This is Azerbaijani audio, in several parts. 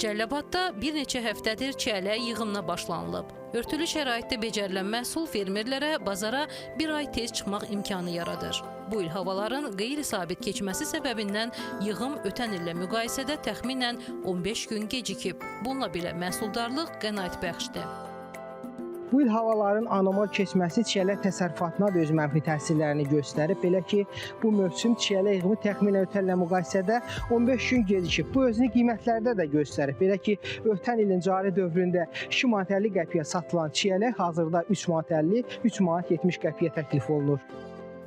Cəllabadda bir neçə həftədir çiyələk yığımına başlanılıb. Örtülü şəraitdə becərilən məhsul fermerlərə bazara bir ay tez çıxmaq imkanı yaradır. Bu il havaların qeyri-sabit keçməsi səbəbindən yığım ötən illə müqayisədə təxminən 15 gün gecikib. Bununla belə məhsuldarlıq qənaətbəxşdir. Bu il havaların anormal keçməsi çiyələk təsərrüfatına da öz mənfi təsirlərini göstərib. Belə ki, bu mövsüm çiyələk yığımı təxminən ötən illə müqayisədə 15 gün gecikib. Bu özünü qiymətlərdə də göstərib. Belə ki, ötən ilin cari dövründə 2 manat 50 qəpiyə satılan çiyələk hazırda 3 manat 50, 3 manat 70 qəpiyə təklif olunur.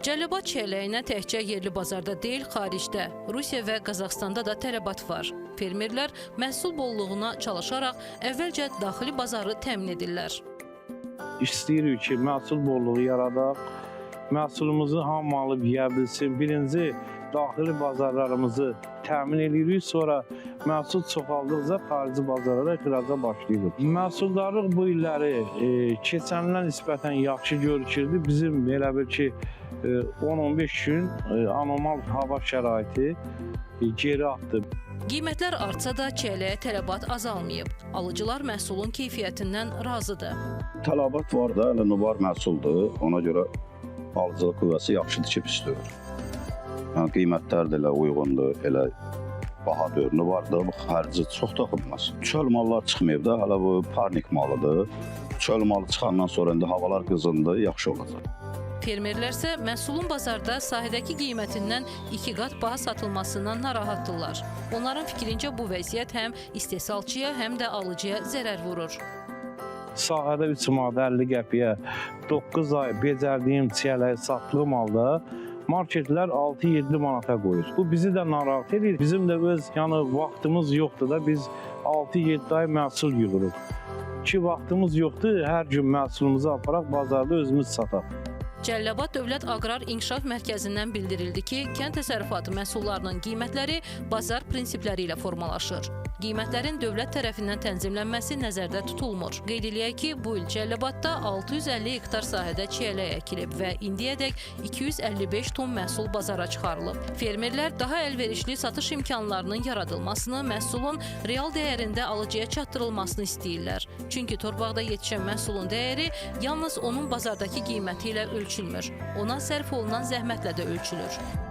Cəllabad çiyələyinə təkcə yerli bazarda deyil, xaricdə, Rusiya və Qazaxıstanda da tələbat var. Fermerlər məhsul bolluğuna çalışaraq əvvəlcə daxili bazarı təmin edirlər. İstəyirik ki, məhsul bolluğu yaradaq, məhsulumuzu hamı alıb yeyə bilsin. Birinci, daxili bazarlarımızı təmin edirik, sonra məhsul çoxaldıqca xarici bazarlara ixraca başlayırıq. Məhsuldarlıq bu illəri keçənlə nisbətən yaxşı görükürdü. Bizim elə bil ki, 10-15 gün anormal hava şəraiti geri atdı. Qiymətlər artsa da çiyələyə tələbat azalmayıb. Alıcılar məhsulun keyfiyyətindən razıdır. Tələbat var da, hələ nubar məhsuldur. Ona görə alıcılıq qüvvəsi yaxşıdır ki, pis deyil. Yəni qiymətlər də elə uyğundur, elə baha deyil. Nubar da bu xərci çox toxunmaz. Çöl mallar çıxmayıb da, hələ bu parnik malıdır. Çöl malı çıxandan sonra indi havalar qızındı, yaxşı olacaq. Fermerlər isə məhsulun bazarda sahədəki qiymətindən 2 qat baha satılmasından narahatdırlar. Onların fikrincə bu vəziyyət həm istehsalçıya, həm də alıcıya zərər vurur. Sahədə 3 manat 50 qəpiyə 9 ay becərdiyim çiyələyi satdığım halda marketlər 6-7 manata qoyur. Bu bizi də narahat edir. Bizim də öz yəni vaxtımız yoxdur da biz 6-7 ay məhsul yığırıq. Ki vaxtımız yoxdur, hər gün məhsulumuzu aparaq bazarda özümüz sataq. Cəllabad Dövlət Aqrar İnkişaf Mərkəzindən bildirildi ki, kənd təsərrüfatı məhsullarının qiymətləri bazar prinsipləri ilə formalaşır. Qiymətlərin dövlət tərəfindən tənzimlənməsi nəzərdə tutulmur. Qeyd eləyək ki, bu il Cəllabadda 650 hektar sahədə çiyələk əkilib və indiyədək 255 ton məhsul bazara çıxarılıb. Fermerlər daha əlverişli satış imkanlarının yaradılmasını, məhsulun real dəyərində alıcıya çatdırılmasını istəyirlər. Çünki torpaqda yetişən məhsulun dəyəri yalnız onun bazardakı qiyməti ilə ölçülmür. Ona sərf olunan zəhmətlə də ölçülür.